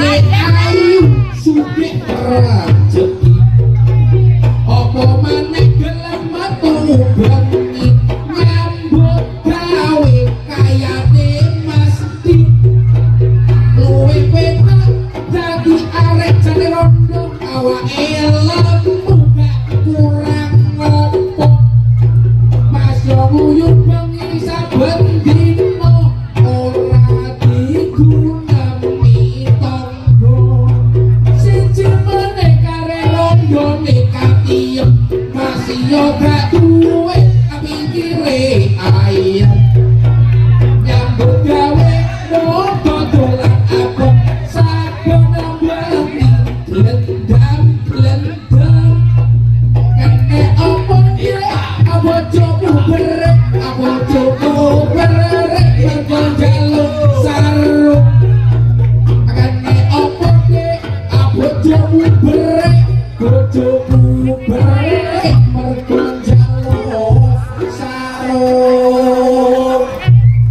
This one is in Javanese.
Rondone ayu, sugih rejeki, apa maneh gelem metu bengi, nyambut gawe kayane mesti luwih penak dadi arek jane rondo, awake lemu gak kurang opo. Mas yo nguyuh bengi saben dina, ora digunemi tangga. Siji meneh kare rondone katiyem, masih yo.